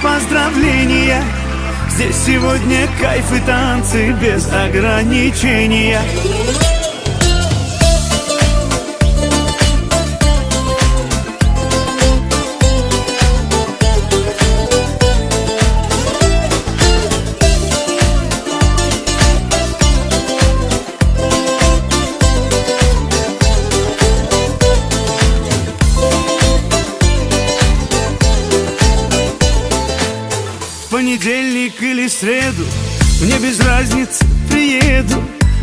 Поздравления. Здесь сегодня кайф и танцы без ограничения. В понедельник или среду, мне без разницы, приеду,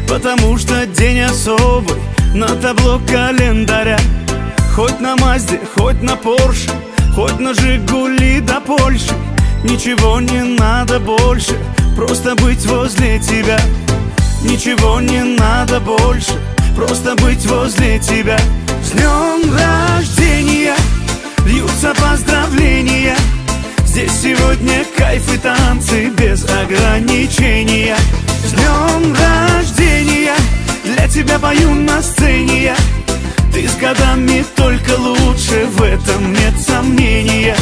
потому что день особый на табло календаря. Хоть на Мазде, хоть на Порше, хоть на Жигули до Польши, ничего не надо больше, просто быть возле тебя. Ничего не надо больше, просто быть возле тебя. С днем рождения льются поздравления. Здесь сегодня кайф и танцы без ограничения. С днем рождения, для тебя пою на сцене я. Ты с годами только лучше, в этом нет сомнения.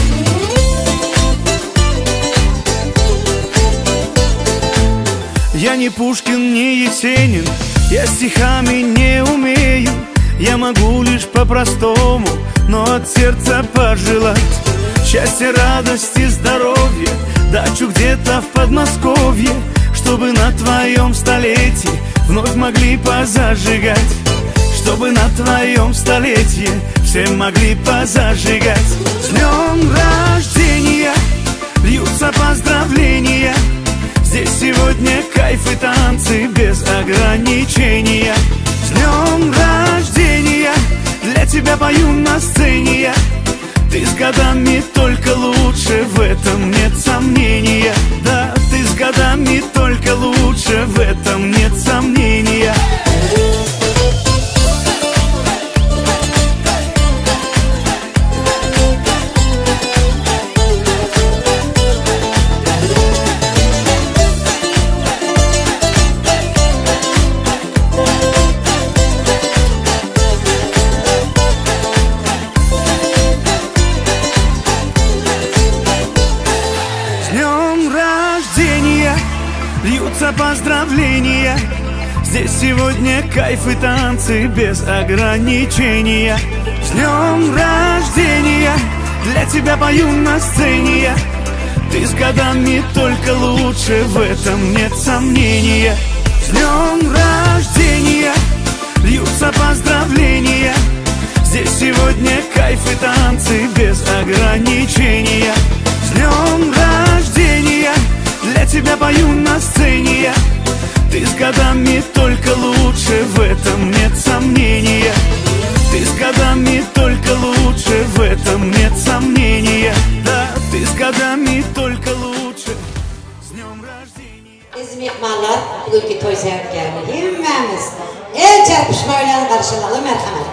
Я не Пушкин, не Есенин, я стихами не умею. Я могу лишь по-простому, но от сердца пожелать счастья, радости, здоровья, дачу где-то в Подмосковье, чтобы на твоем столетии вновь могли позажигать, чтобы на твоем столетии все могли позажигать. С днем рождения льются поздравления. Здесь сегодня кайф и танцы без ограничения. С днем рождения, для тебя пою на сцене я. Ты с годами только лучше, в этом нет сомнения. Да, ты с годами только лучше, в этом нет сомнения. Льются поздравления. Здесь сегодня кайф и танцы без ограничения. С днем рождения, для тебя пою на сцене я. Ты с годами только лучше, в этом нет сомнения. С днем рождения, льются поздравления. Здесь сегодня кайф и танцы без ограничения. С днем рождения, для тебя пою на сцене я. Ты с годами только лучше, в этом нет сомнения. Ты с годами только лучше, в этом нет сомнения. Да, ты с годами только лучше. С днем рождения. Aziz mehmonlar, bugungi to'y sayyohlarni hammamiz el chapishma bilan qarshi olaylik, marhamat.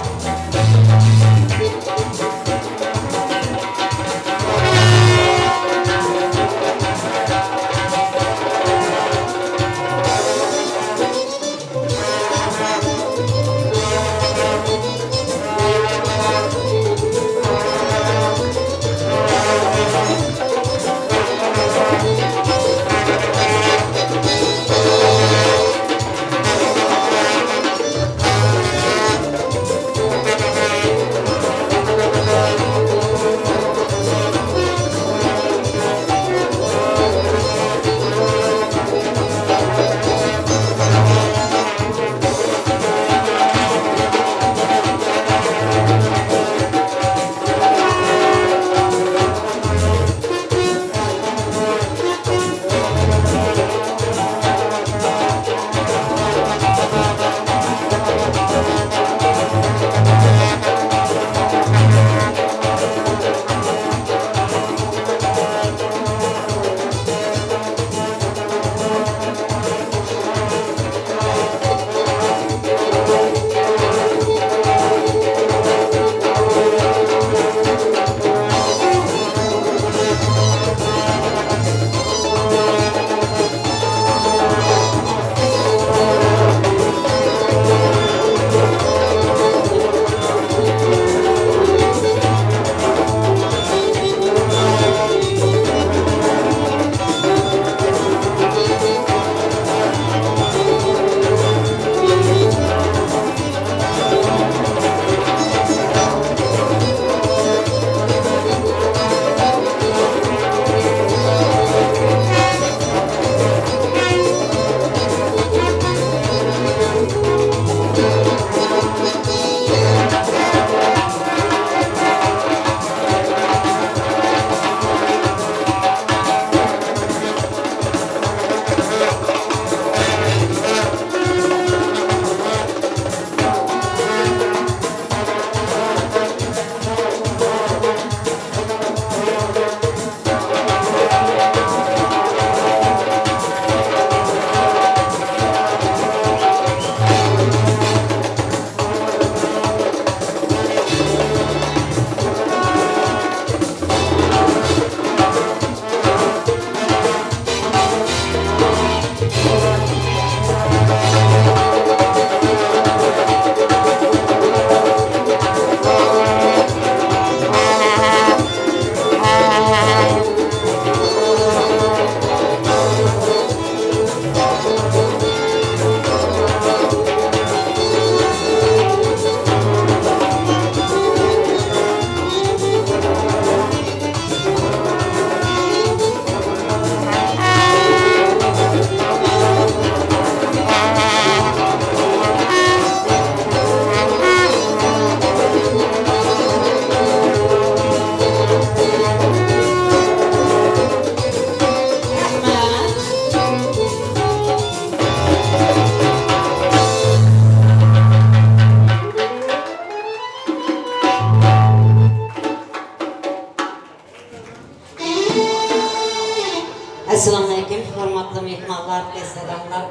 Essalamu aleýkum, hormatly myhmanlar, eziz adamlar.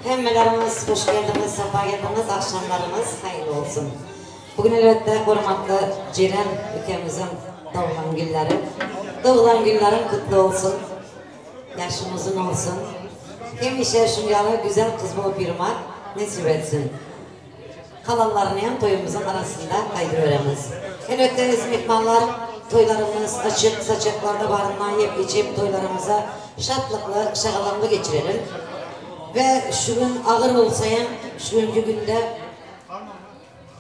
Hemmeleriňiz hoş geldiňiz, sapa geldiňiz, agşamlaryňyz haýyrly bolsun. Bugün elbetde hormatly Jeren ükemiziň doglan günleri. Doglan günleriň kutly bolsun. Ýaşyň uzyn bolsun. Hemişe şuň ýaly güzel gyz bolup ýürmek nesip etsin. Galanlaryny hem toýumyzyň arasynda aýdyberemiz. Elbetde eziz myhmanlar, toýlarymyz açyk saçaklarda barynda ýep-içip toýlarymyza şatlykly, şagalaňly geçirelim. We şu gün agyr bolsa hem şu günki günde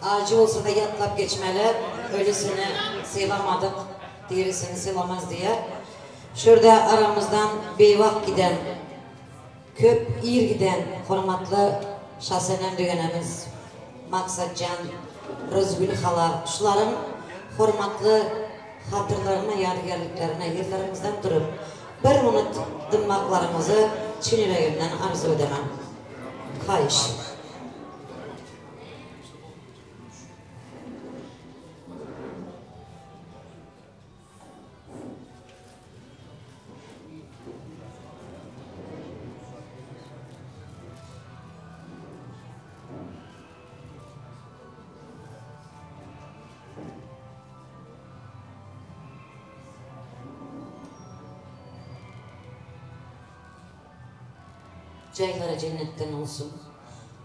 ajy bolsa-da ýatlap geçmeli, ölüsini sylamadyk, dirisini sylamaz diýýär. Şu ýerde aramyzdan beýwagt giden Köp ir giden hormatly Şasenem dögenemiz, Maksatjan, Rozgül hala şularyň hormatly hatyrlaryna, ýadygärliklerine ýerleriňizden turup, bir minut dymmaklaryňyzy çyn ýüregimden arzuw edemen. Haýyş. Jaýlary jennetden bolsun.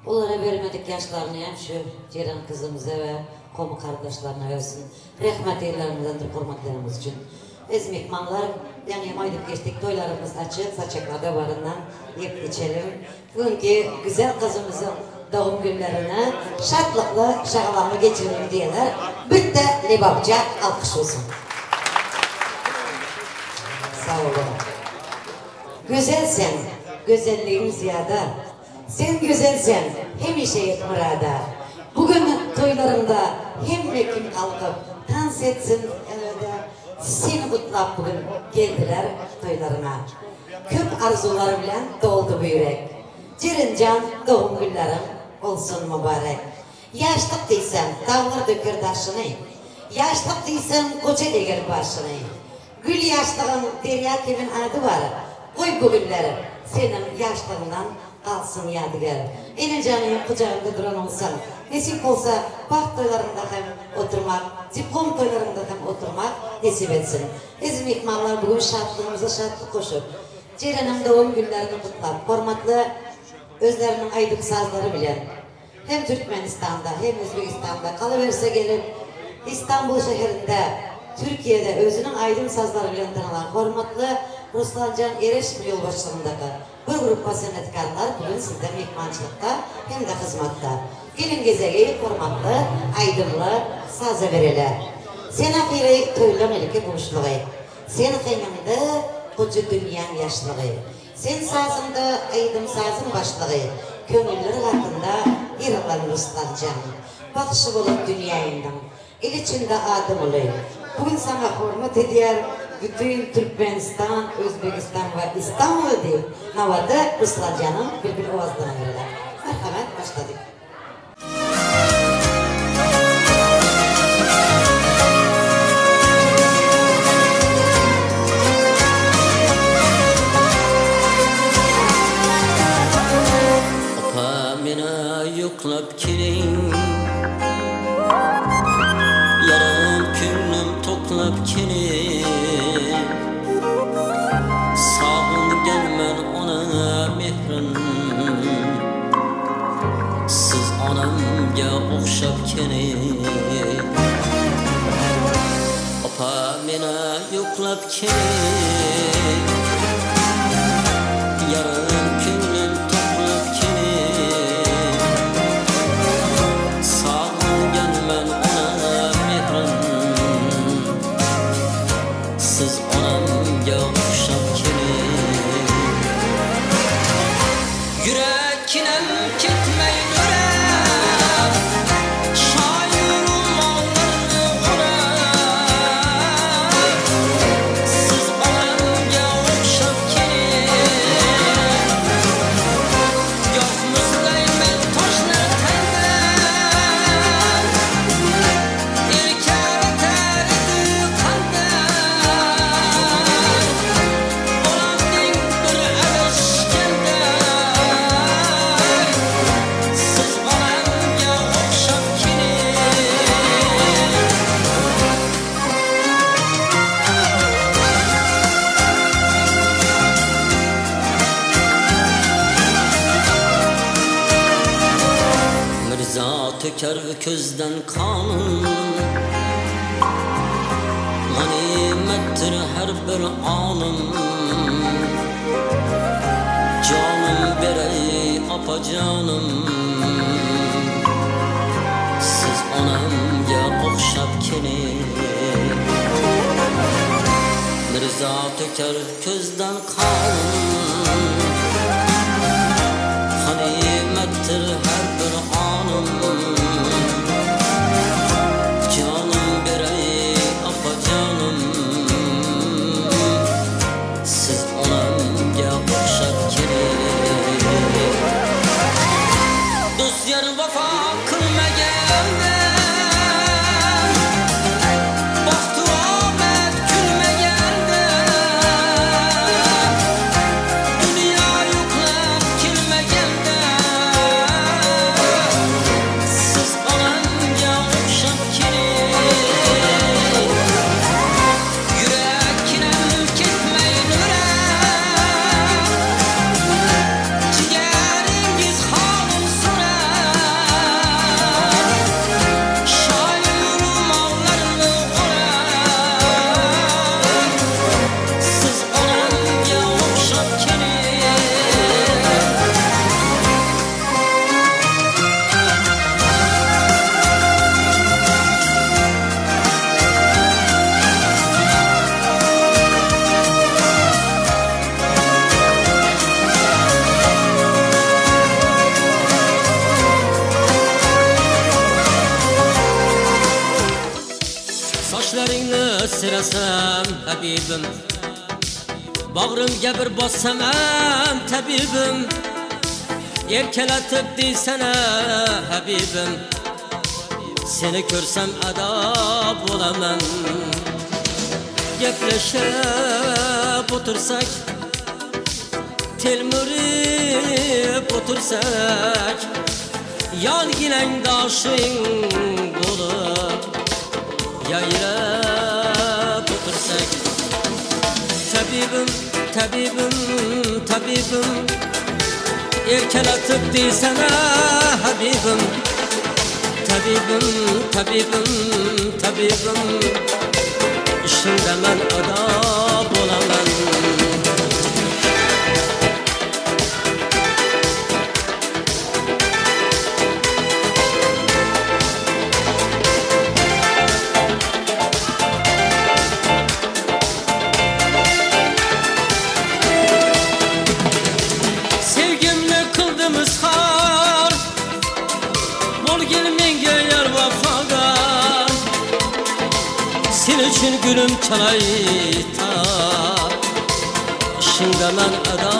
Olara bermedik ýaşlaryny hem şu Jeren kyzymyza we gomy gardaşlaryna bersin. Rehmet ýerlerimizdendir hormatlaryňyz üçin. Ez myhmanlar, ýaňy hem aýdyp geçdik toýlarymyz açyk, saçaklarda baryndan ýep içelim. Bu günki güzel gyzymyzyň dogum günlerini şatlykly, şagalaňly geçirelim diýenler birde lebapja alkyş bolsun. Sag boluň. Gözel sen, gözelligiň zyýada. Sen gözelsen, hemişe ýet myrada. Bu gün toýlaryňda hemme kim galkyp, tans etsin elbede. Seni gutlap bu gün geldiler toýlaryňa. Köp arzuwlar bilen doldy bu ýürek. Jerenjan dogum günleriň bolsun mübarek. Ýaşlyk diýseň, daglar döker daşyny. Ýaşlyk diýseň, goja eger başyny. Gül ýaşlygyň derýa kimin ady bar, Goý bu günler seniň ýaşlygyňdan galsyn ýadygär. Enejanyň gujagynda duran bolsaň, nesip bolsa bagt toýlarynda hem oturmak, diplom toýlarynda hem oturmak nesip etsin. Eziz myhmanlar bu gün şatlygymyza şatlyk goşup, Jereniň dogum günlerini gutlap, hormatly özleriniň aýdym-sazlary bilen hem Türkmenistanda, hem Özbegistanda, galyberse gelip, Istanbul şäherinde, Türkiýede özüniň aýdym-sazlary bilen tanalan hormatly Ruslanjan Ereşow ýolbaşçylygyndaky bir gruppa senetkarlar bu gün sizde myhmançylykda hem-de hyzmatda. Geliň gezegi hormatly aýdymly saza bereli. Sen ahyry toýlaň ilki buşlugy. Sen hyňyňda goja dünýäň ýaşlygy. Sen sazyňda aýdym-sazyň başlygy, Köňüller gatynda ýer alan Ruslanjan. Bagşy bolup dünýä indiň, Il içinde adyň uly. Bu gün saňa hormat edýär bütin Türkmenistan, Özbegistan we Istanbul diýip, nawada Ruslanjanyň bilbil owazlaryna bereler. Marhamat, başladyk. Opa mena ýoklap keliň Ýaram köňlüm toklap keliň Sagyn gelmen ona mehrin Siz onamga o'xshab keling Opa meni yo'qlab keling Yarim ko'nglim to'qlab keling Sog'inganman ona mehrin Siz onamga o'xshab keling Yurakkinam ketmay nurab Shoir ummonlarni o'rab Siz onamga Töker ko'zdan qonim G'animatdir har bir onim Jonim beray opajonim Siz onamga o'xshab keling Mirzo to'kar ko'zdan qonim G'animatdir har bir onim Jonim beray opajonim Siz onamga o'xshab keling Do'st yor vafo qilmaganda Baxtu omad kulmaganda Dunyo yo'qlab kelmaganda Siz onamga o'xshab keling Yurakkinam ketmay nurab Jigaringiz holim so'rab Shoir ro'mollarini o'rab Siz onamga o'xshab keling Sochlaringni sirasam habibim Bag'rimga bir bossam ham tabibim Erkalatib deysana habibim Seni ko'rsam ado bo'laman Gaplashib o'tirsak Telmurib o'tirsak Yonginang doshing bo'lib Yayrab o'tirsak Tabibim, tabibim, tabibim Erkalatib deysana habibim Tabibim, tabibim, tabibim Ishingda man ado bo'laman Sevgimni qildim izhor Bo'lgin menga yor vafodor Sen uchun gulim chalay tor Ishingda man ado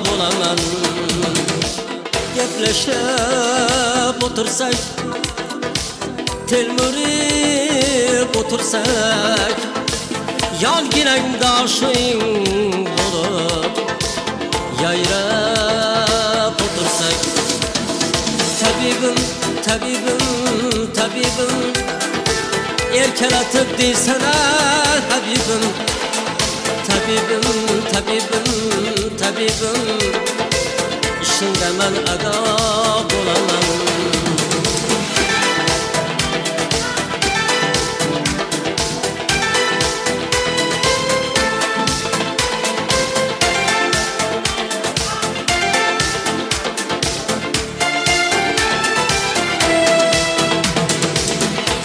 bo'laman Gaplashib o'tirsak Telmurib o'tirsak Yonginang doshing bo'lib Yayrab o'tirsak Tabibim, tabibim, tabibim Erkalatib deysana habibim Tabibim, tabibim, tabibim Ishingda man ado bo'laman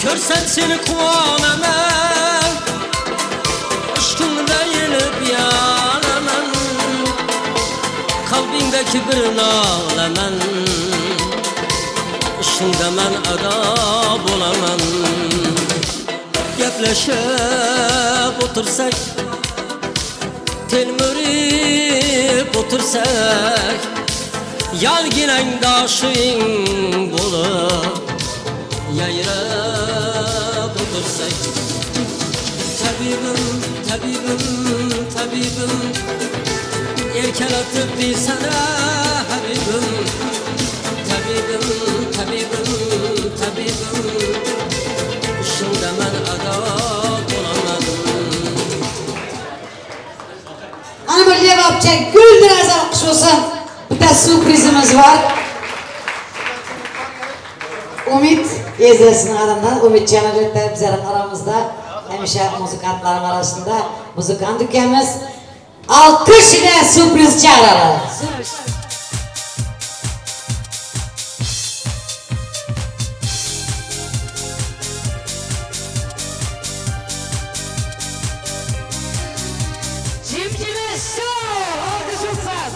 Ko'rsam seni quvonaman Ishqingda yelib yonaman Qalbingdagi bir nolaman Ishingda man ado bo'laman Gaplashib o'tirsak Telmurib o'tirsak Yonginang doshing bo'lib Yayrab o'tirsak Tabibim, tabibim, tabibim Erkalatib deysana habibim Tabibim, tabibim, tabibim Ishingda man ado bo'laman Ana bir lebapcha guldiraz olqish bo'lsin. Bitta syurprizimiz bor. Umyt ezbersin adamlar Umytjan elbetde bizleriň aramyzda hemişe muzykantlaryň arasynda muzykant ükemiz alkyş ile sürpriz çagyrarlar. Jimjime Show! Alkyş ussat!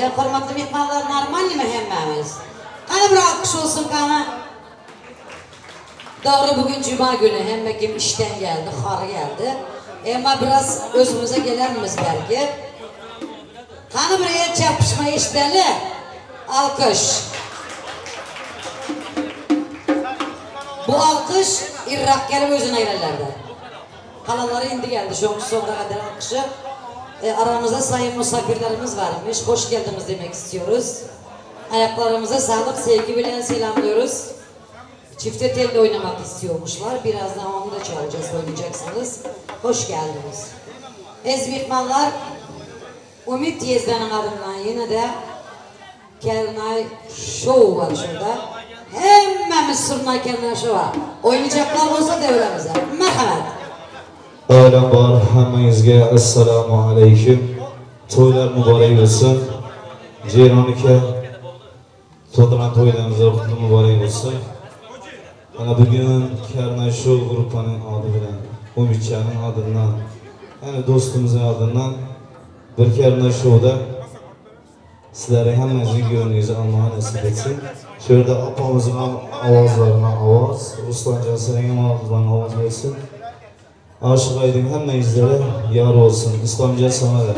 etýär. Hormatly myhmanlar normalnymy hemmämiz? Gany bir alkyş bolsun gana. Dogry bugün juma güni hemme kim işden geldi, hary geldi. Emma biraz özümize gelermiz belki. Gany bir el çarpyşma eşideli. Alkyş. Bu alkyş irrak gelip özüne gelenlerdir. Kalanları indi geldi. Şoň soňra kadar alkyşy. E, aramızda sayın misafirlerimiz varmış. Hoş geldiniz demek istiyoruz. Ayaklarımıza sağlık, sevgi bilen selamlıyoruz. Çifte telle oynamak istiyormuşlar. Birazdan onu da çalacağız, oynayacaksınız. Hoş geldiniz. Ezmihmanlar, Umit Yezdan'ın adından yine de Kernay Show var şurada. Hemmemiz Surnay Kernay Show'a. Oynayacaklar olsa devremize. Merhamet. Avvalambor hammangizga assalomu alaykum. To'ylar muborak bo'lsin. Jeyron aka, to'diran to'ylarimiz qutlu muborak bo'lsin. Mana bugun Karnay Show gruppaning odi bilan, Umidchaning adından, ya'ni do'stimizning adından bir Karnay Showda sizlarga hammangizning ko'nglingizni Alloh nasib etsin. Shu yerda opamizning ham ovozlarına ovoz, Ruslanjon sening ham ovozlaringga ovoz bo'lsin. Aşık Aydın hammangizlere yar olsun. Islomjon sana da.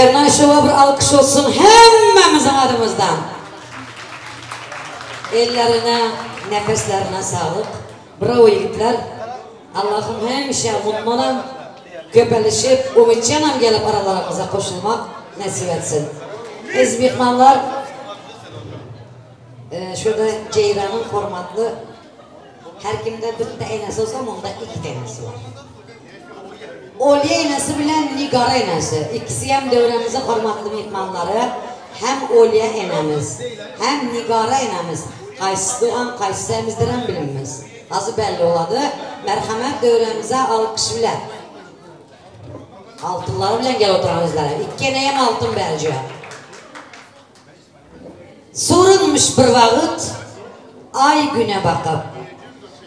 Kernaýşowa bir alkyş olsun hemmämiziň adymyzdan. Ellerine, nefeslerine saglyk. Brawo ýigitler. Allahym hemişe mundanam köpelişip, umytjanam gelip aralarymyza goşulmak nesip etsin. Eziz myhmanlar, şurada Jeýranyň hormatly her kimde bitta enesi bolsa, munda ikita enesi bar. Olýa enesi bilen Nigara enesi, ikisi hem döwremiziň hormatly myhmanlary, hem Olýa enemiz, hem Nigara enemiz, haýsysy dogan, haýsysy emizdirem bilinmez. Hazy belli bolady. Merhemet döwremize alkyş bilen. Altynlary bilen gelip oturan özleri. Ikki eneýem altyn berje. Sorulmuş bir wagt Aý Güne bakyp,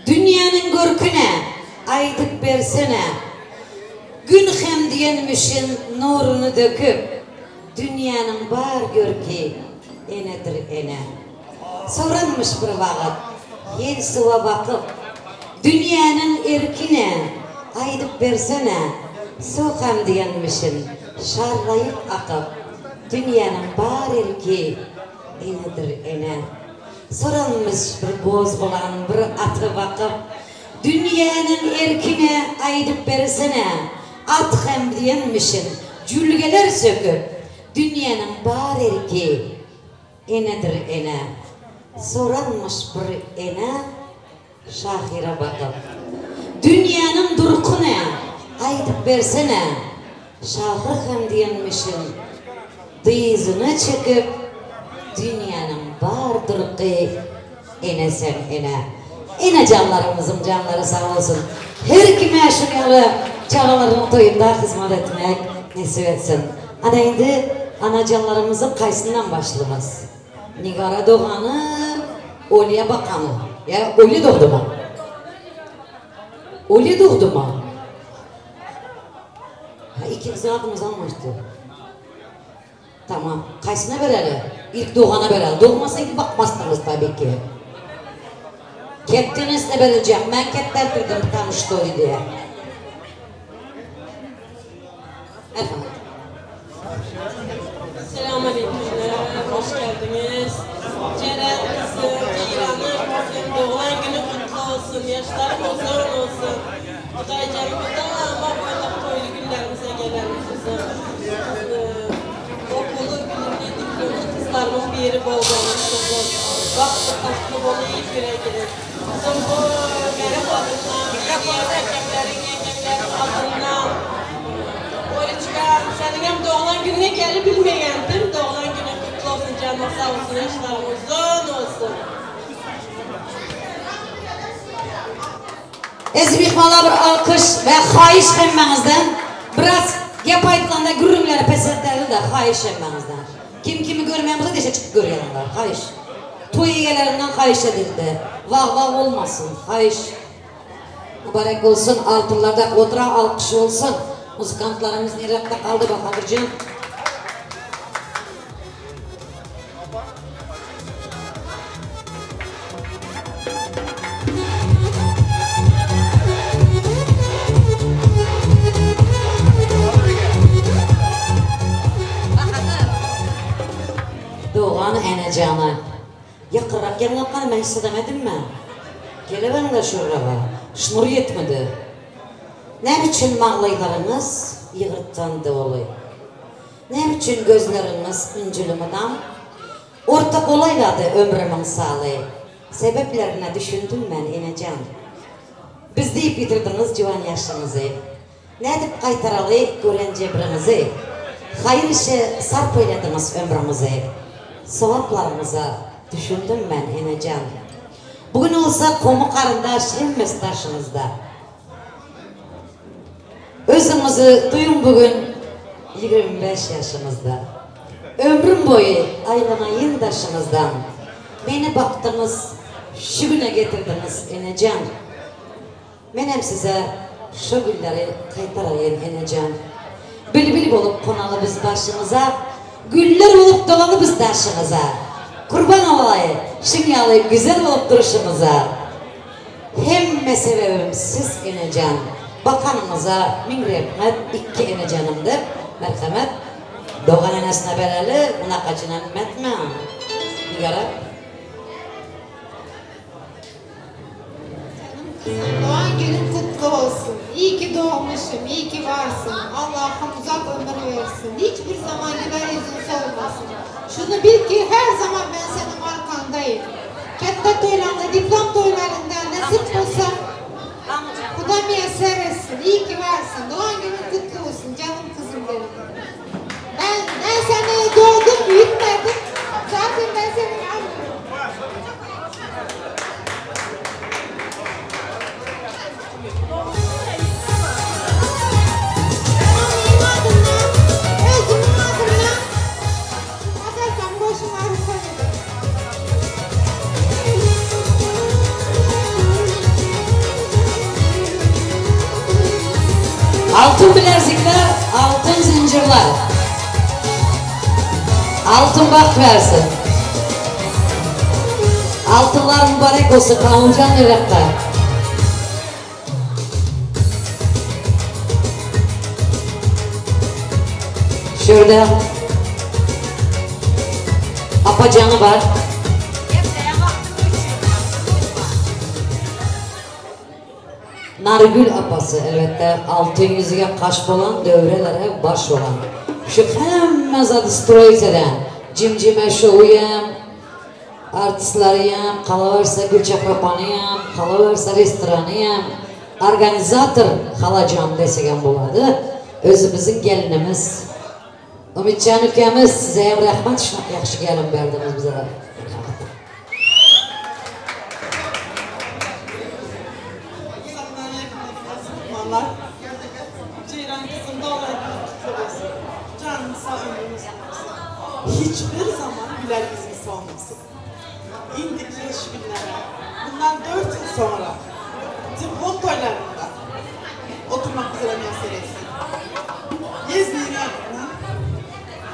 Dünýäniň görki ne, aýdyp bersene. Gün hem diýenmişin nuruny döküp, Dünýäniň bar görki enedir ene. Sorulmuş bir wagt ýel suwa bakyp, Dünýäniň erki ne, aýdyp bersene. Suw hem diýenmişin şarlaýyp akyp, Dünýäniň bar erki enedir ene. Soranmyş bir gozgalaň bir ata bakyp, Dünýäniň erkine aýdyp bersene, At hem diýenmişin jülgeler söküp, Dünýäniň bar erki enedir ene. Soranmyş bir ene Şahyra bakyp. Dünýäniň durky nä, aýdyp bersene, Şahyr hem diýenmişin, dyzyna çekip, Dünýäniň bar durky ene sen ene. Ene janlarymyzyň janlary sag bolsun. Her kime şuny ýaly çagalarynyň toýunda hyzmat etmek nesip etsin. Ana indi anajanlarymyzyň kaýsyndan başlymyz? Nigara dogany Olýa bakany. Ýa Olýa dogdumy? Olýa dogdumy? Ha ikimiziň adymyz almaşdy. Tamam. Kaýsyna bereli? Ilk dogana bereli. Dogmasa indi bakmasdyňyz tabii ki. Ketdenesine beriljek. Men ketdeltirdim tanyş toý diýe. Merhamet. Selamünaleykümler, hoş geldiniz. Ceren kızım, Ceylan'ım kızım, doğan günü kutlu olsun, yaşlarım uzun olsun. Huday canımızdan ama boylap toylu günlerimize gelen kızım. Kızım, okulu, bilimli, diplomlu kızlarımın biri bol bol kızım. Baktı tatlı bol, iyi güle güle. Kızım bu benim adımdan, diğer erkeklerin, yengemlerin adından. Oliçka, senin hem doğulan gününe gelip bilmeyendim. Doğulan günün kutlu olsun, canın sağ olsun, yaşların uzun olsun. Eziz myhmanlar bir alkyş we haýyş hemmäňizden biraz gep aýdylanda gürrüňleri peseltäliň-de haýyş hemmäňizden. Kim kimi görmeýän bolsa deşe çykyp görýäňler haýyş. Toý eýelerinden haýyş edildi. Wag-wag bolmasyn haýyş. Mübarek bolsun altynlarda otura alkyş bolsun. Muzykantlarymyz nirekde galdy Bahadyrjan. Dogan ene jana. Ýakynrak gelňok gany men syzamedimmi? Geleweriňler şurraga. Şnur ýetmedi. Näme üçin maglaýlaryňyz ýygyrtdan doly? Näme üçin gözleriňiz ünjüli mydam? Orta golaýlady ömrümiň saly. Sebeplerine düşündim men, enejan. Biz diýip ýitirdiňiz juwan ýaşyňyzy. Nädip gaýtaraly gören jebriňizi? Haýyr işe sarp eýlediňiz ömrüňizi. Sogaplaryňyza düşündim men, enejan. Bu gün bolsa gomy garyndaş hemmesi daşyňyzda. Özüňizi duýuň bu gün 25 ýaşyňyzda. Ömrüm boýy aýlanaýyn daşyňyzdan. Meni bakdyňyz, şu güne getirdiňiz, enejan. Menem size şo gülleri gaýtaraýyn, enejan. Bilbil bolup gonaly biz başyňyza, Güller bolup dolaly biz daşyňyza. Kurban olaý, şuň ýaly güzel bolup durşuňyza. Hemme sebebim siz enejan. Bakanyňyza müň rehmet ikki enejanymdyr. Merhemet. Dogan enesine bereli, unakajyna nime etme. Nigara. Canım kızım, doğan günün kutlu olsun. İyi ki doğmuşum, iyi ki varsın. Allah'ım uzak ömür versin. Hiçbir zaman güler yüzün solmasın. Şunu bil ki her zaman ben senin arkandayım. Katta toylarında, diplom toylarında nasip olsa Xuda müyesser etsin. İyi ki varsın. Doğan günün kutlu olsun canım kızım benim. Ben, ben seni doğdum, büyütmedim. Zaten ben senin annem. Annemin adına, özümün adına Atarkam boşuna ruhsat edin. Altın bilezikler, altın zincirler. Altın bagt versin. Altınlar mübarek olsun Kanuncan yürekte. Şurada apacanı var. Nargül apasy, elbetde, altyn ýüzüge kaş bolan, döwrelere baş bolan. Şu hemme zady stroýit eden, Jimjime şowyam, artistleriyam, galawerse Gülçehropanyam, galawerse restoranyyam, organizator halajan desegem bolady. Özümiziň gelinimiz. Umytjan ükemiz, sizeyem rahmat şunak ýagşy gelin berdiňiz bize. Uzakdan yakından asılmanlar. Ceyran kızım doğan günün kutlu olsun. Canın sağ ömrün uzun olsun. Hiçbir zaman güler yüzün solmasın. İndiki yaş günlere, bundan 4 yıl sonra diplom toylarında oturmak üzere müyesser etsin. Yezdiğin adından,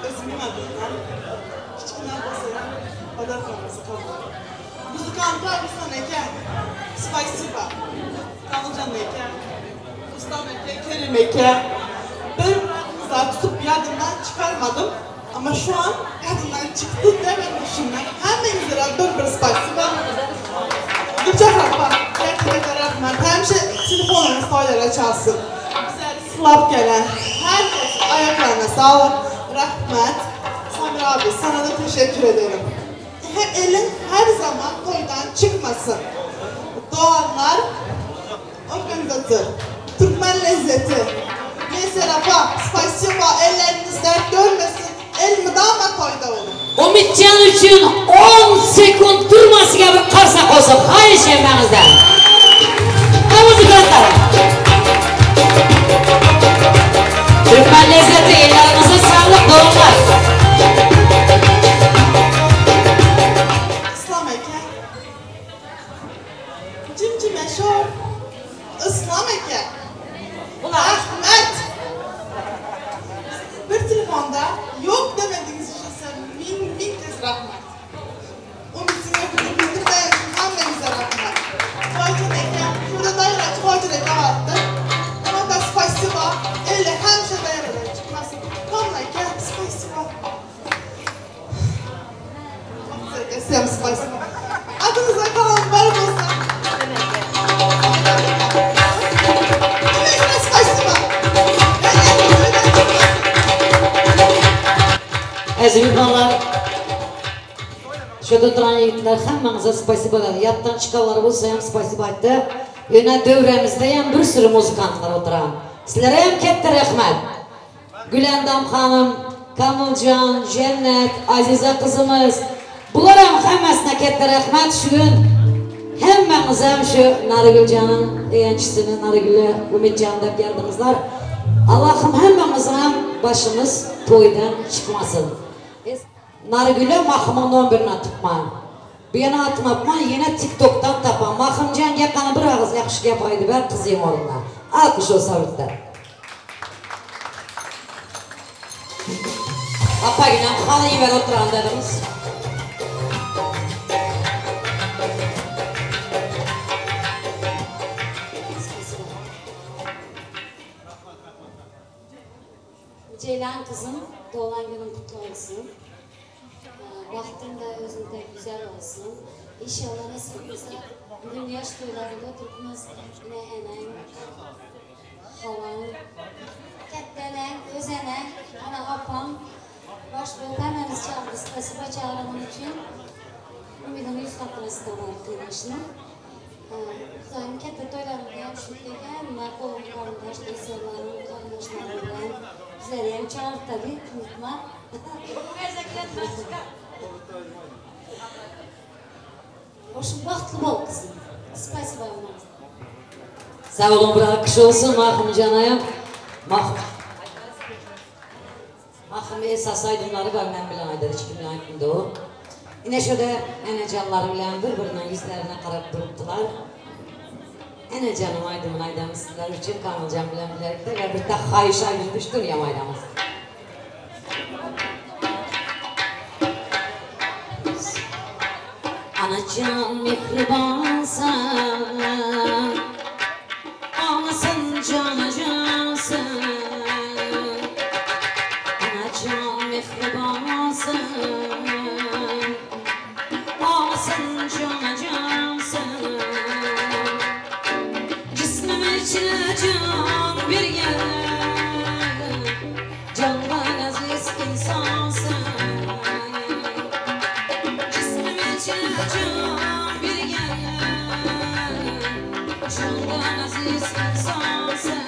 özümün adından, kiçikine basıran podarkamızı kabul. Muzikantlar Ruslan eke, spasiba. Kanlıcan eke, Ruslan eke, Kerim eke. Ben muradımızı tutup yadımdan çıkarmadım. Ama şu an yadımdan çıktı demek düşünmek. Hemmenize bir bir spasiba. Gülçehra apa, gerçekten rahmet. Həmişə telefonunuz toylara çalsın. Bizə sılap gelen herkes ayaklarına sağlık. Rahmet. Samir abi sana da teşekkür ederim. He, elin her zaman toydan çıkmasın. Doğanlar organizatör. Türkmen lezzeti. Neyse Rafa, spasiba, elleriniz dert görmesin. El mıdama toyda olun. Umytjan üçin 10 sekund durmasyga bir qarsak olsun haýyş hemmäňizden. Ha muzykantlar. Türkmen lezzeti elleriňize saglyk doganlar. Islam eke. Cimcime şor. Islam eke. Ahmet. Bir telefonda yok demediğiniz için sen bin bin kez rahmet. Ümit'in öpünü bildirmeyen için hemmenize rahmet. Boycan eke. Şurada daire Boycan eke vardı. Ona da spasiba. Öyle hemşe daireden çıkmasın. Komla eke spasiba. Всем спасибо. Adınıza kalan var olsun. Kime spasiba. Eziz mehmonlar, shu yerda o'tirgan yigitlar hammangizga spasiba dedi. Yoddan chiqqanlar bo'lsa ham spasiba aytdi. Yana davremizda ham bir sürü muzikantlar o'tirgan. Sizlarga ham katta rahmat. Gülendam xonim, Kamiljon, Jannat, Aziza qizimiz, bular ham hammasına katta rahmat. Shu kun hammangiz ham shu Nariguljonning eyanchisini Narigulga Umidjon deb keldingizlar. Allohim hammamizni ham boshimiz to'ydan chiqmasin. Narigulga Mahmud nomerini atibman. Bu yana atmabman, yana TikTokdan tapan. Mahmudjonga qani bir og'iz yaxshi gap aytib ber qizing o'rnida. Alqish bo'lsa bitta. Apaginam hali ber o'tiran dediniz. Ceylan kızım, doğan günün kutlu olsun. Bahtın da özünde güzel olsun. İnşallah nasip olsa bugün yaş toylarında oturupmuz. Yine enen, halam, kattenen, özenen, ana apam, baş bolup hemmämiz çagyrdy, spasiba çagyranyň üçin. Umydyň ýüz katlasyna baryp gynaşyna. Hudaýym katta toýlarymyzda hem şükür hemme gowy garyndaş, dost-ýarlarym, garyndaşlarym bilen bizleri hem çagyrt tabi, unutma. Hoşum bagtly bol gyzym. Spasiba hemmäňize. Sag boluň bir alkyş bolsun Mahym janaýam. Mahym Mahym esasy aýdymlary bar men bilen aýdar hiç kim bilen aýtmady o. Ine şöde enejanlary bilen bir biriniň ýüzlerine garap durupdylar. Enejanym aýdymyny aýdamyz sizler üçin Kamiljan bilen bilelikde we bir tak haýyş aýdym düşdür ýam aýdamyz. Anajan mihribansan, Anasın cana cansın. Anajan mihribansın, Anasın cana cansın. Cismim içine can bir gel, Candan aziz insansın. Cismim içine can bir gel, Candan aziz insansın.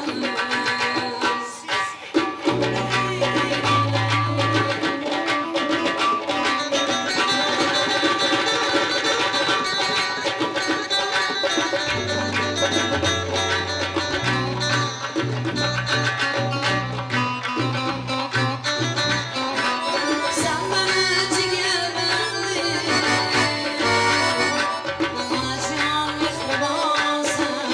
Sen bana ciğer bendin, Anacan mihribansın.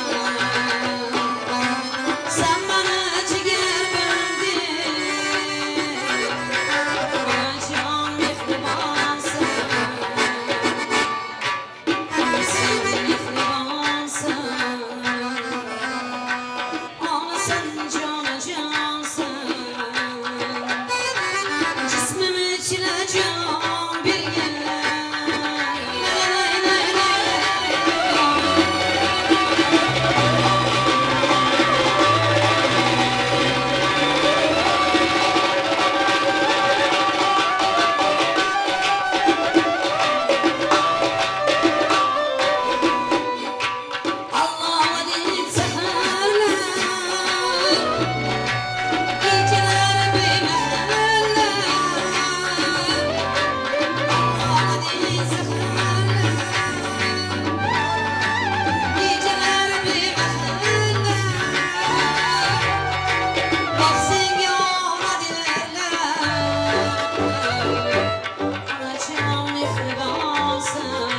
Sen bana ciğer bendin, Anacan mihribansın. Sen mihribansın, Anasın cana cansın. Cismim içine can bir gel. Lay lay lay lay. Allah'a deyip seherler, geceler bir meheller. Allah'a deyip seherler, geceler bir meheller. Bak senga ona derler, Anacığım mihribansın.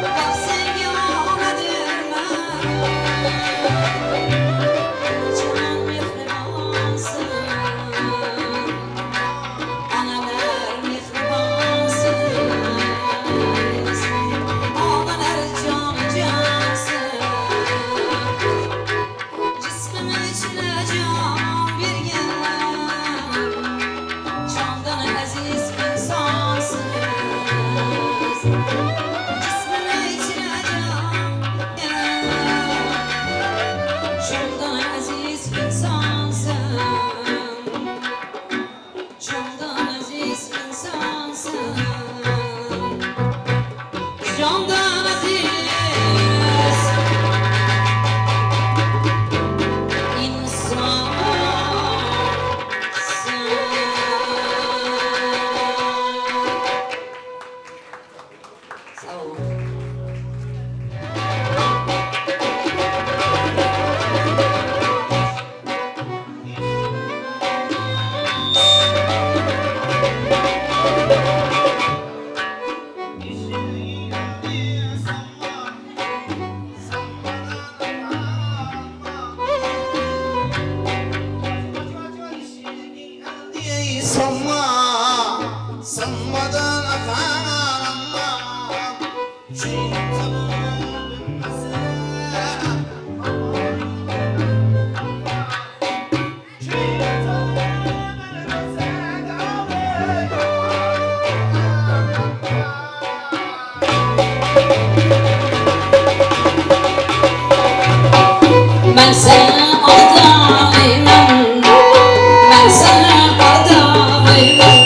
Bak senga ona derler, Anacığım mihribansın. Analar mihribansın, Analar can cansın. Cismim içine can bir gel, Candan aziz insansın. Cismim içine can gel, Candan aziz insansın. Candan aziz insansın. Candan aziz insansın. Sağ olun. Sanma, sanmadan akan alma. seni aldaýman, Men seni aldaýman.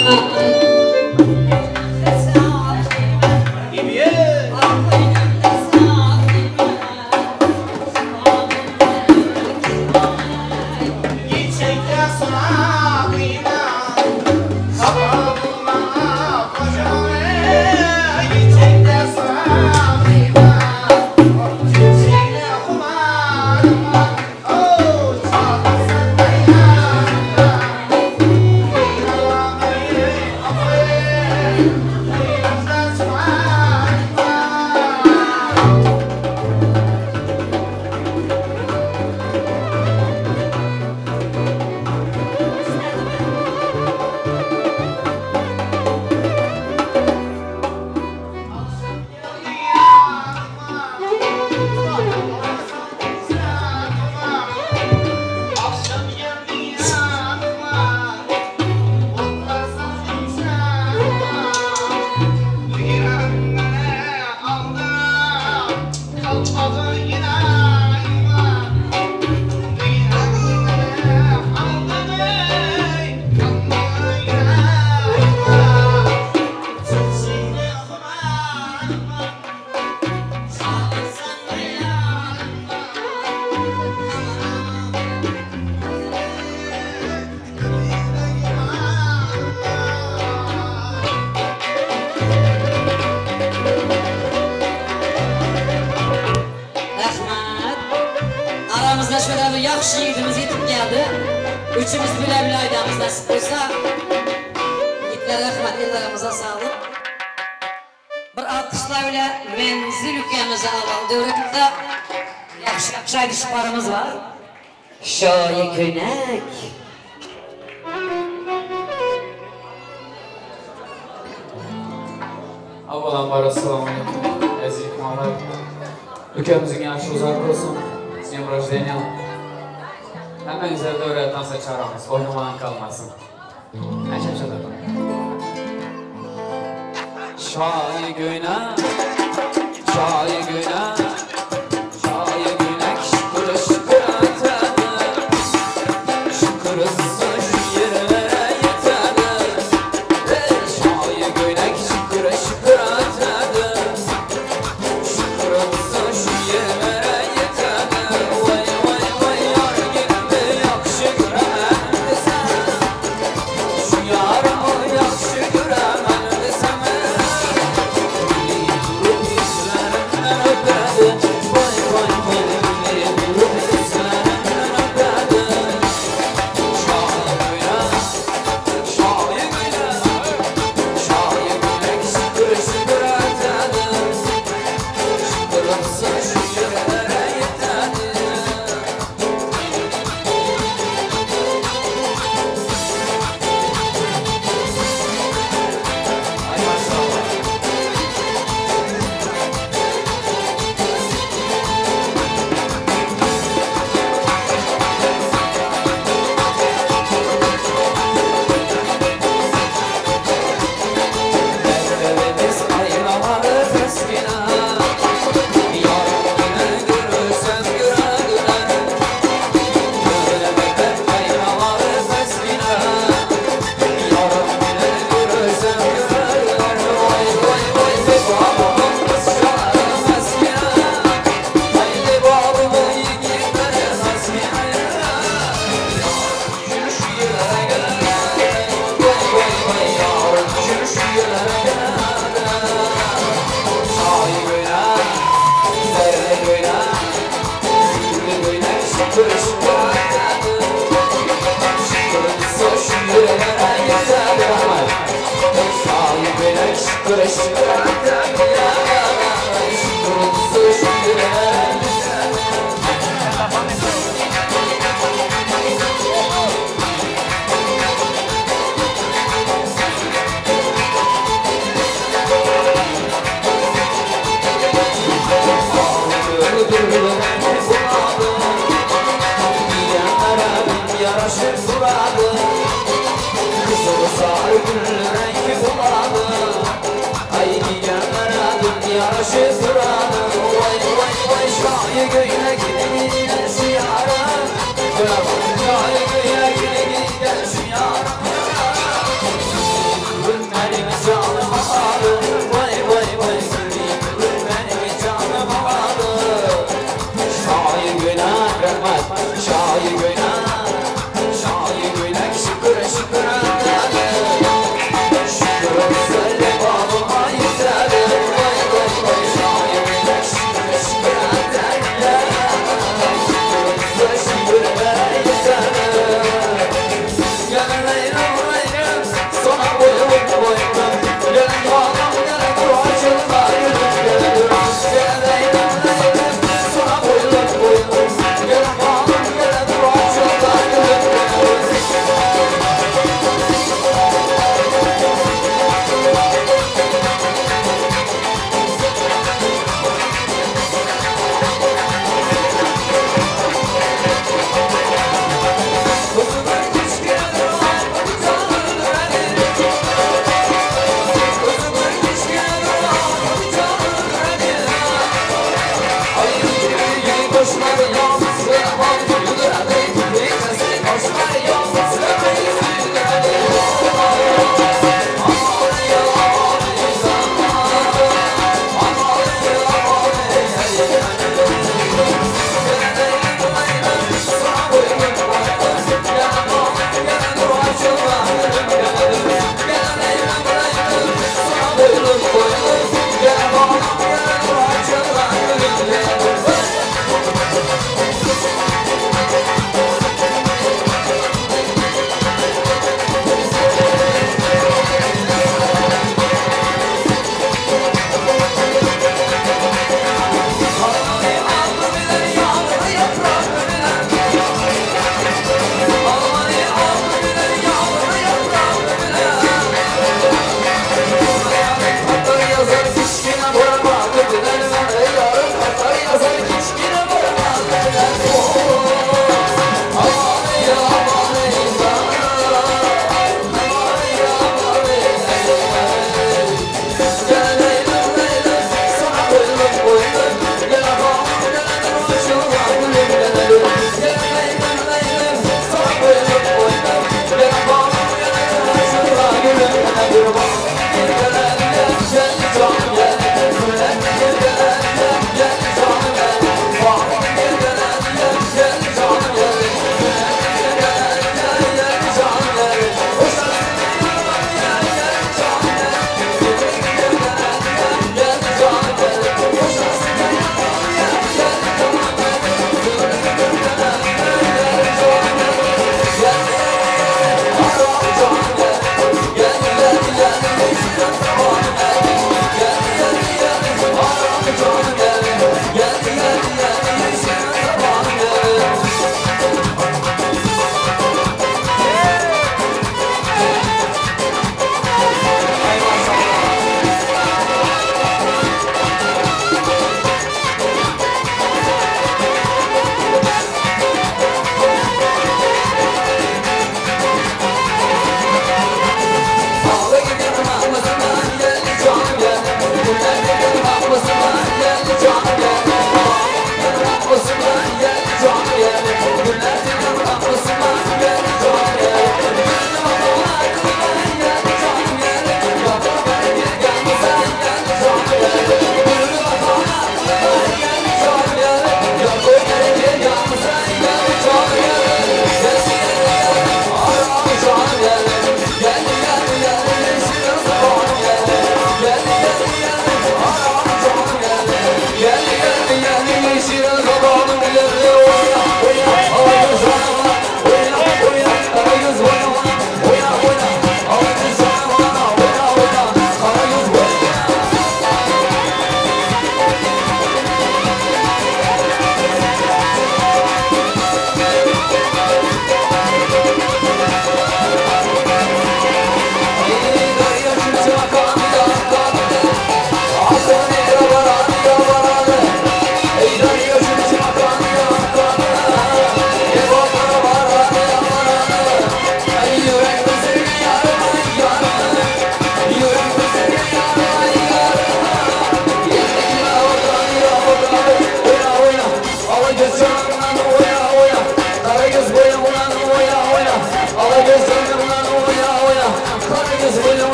Rahmat. Aramızda şöyle bir yaxşı yiğidimiz yetip geldi. Üçümüz bile bile aydamız nasip olsa. Yiğitler rahmat, ellerimize sağlık. Bir alkışla bile menzil ülkemize alalım. Devletimizde yaxşı yaxşı aydışıklarımız var. Şoy könek. Avvalambar assalomu alaykum, aziz mehmonlar. Ukamizga yaxshi uzoq bo'lsin. С днем рождения. Hammangizlar davlatdan chaqiramiz. O'ynamadan qolmasin. Ancha Şoy günak, şoy günak, şoy günak, şükür şükür atadı. Şükür şu yerlere yetedi. Şoy günak, şükür şükür atadı. Şükür şu yerlere yetedi. Vay vay vay yar gitme yaxşı görəmən desəm. Şu yarımı yaxşı görəmən desəm. Durup yüzlerimden öpədi. Vay vay vay durup yüzlerimden öpədi. Şoy günak, şoy günak, şoy günak, şükür şükür atadı. Şükür olsun şu yerlere yetedi. Ay maşallah. Evimiz aynaları peskine. Yarımını görürsem görədirlər. Evimizin aynaları peskine. Yarımını görürsem görədirlər. Vay vay vay babamın kızları meskine. Haydi babamın yiğitleri meskine. Yarım şu yerlere gel. Vay vay vay yarım şu yerlere gel. Şahi günak, zerre günak, gülü günak, şükür şükür atadı. Şükür şu yerlere yeter rahmet. Şahi günak, şükür şükür atadı. Şükür şu yerlere yeter. Yaraşıp duradı. Kızıl sarı gül rengi buladı. Ay giyenlere dün yaraşıp duradı. Vay vay vay şahi göğüne gidelim şu yara.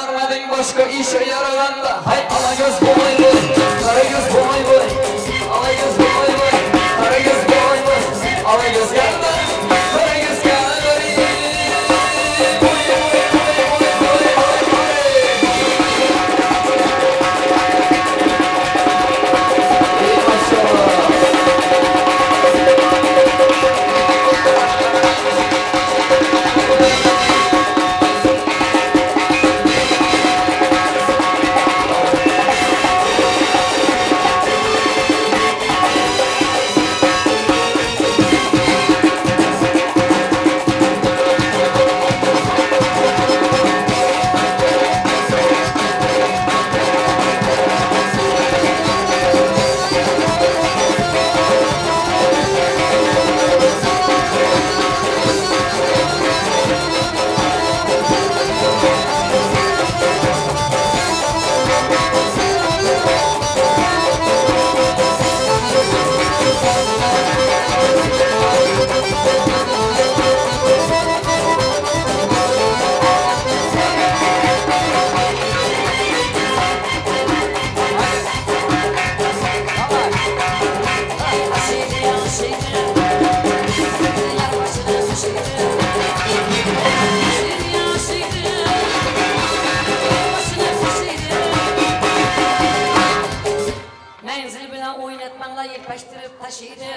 Görmediň başga işe ýaraganda. Haý ala göz boý boý, gara göz boý boý, ala göz boý boý, gara göz boý boý, ala göz geldi, gara göz geldi. Boý boý boý boý boý boý boý. Eý maşallah. Menzil bilen oýnatmaňla ýelpeşdirip taşydy.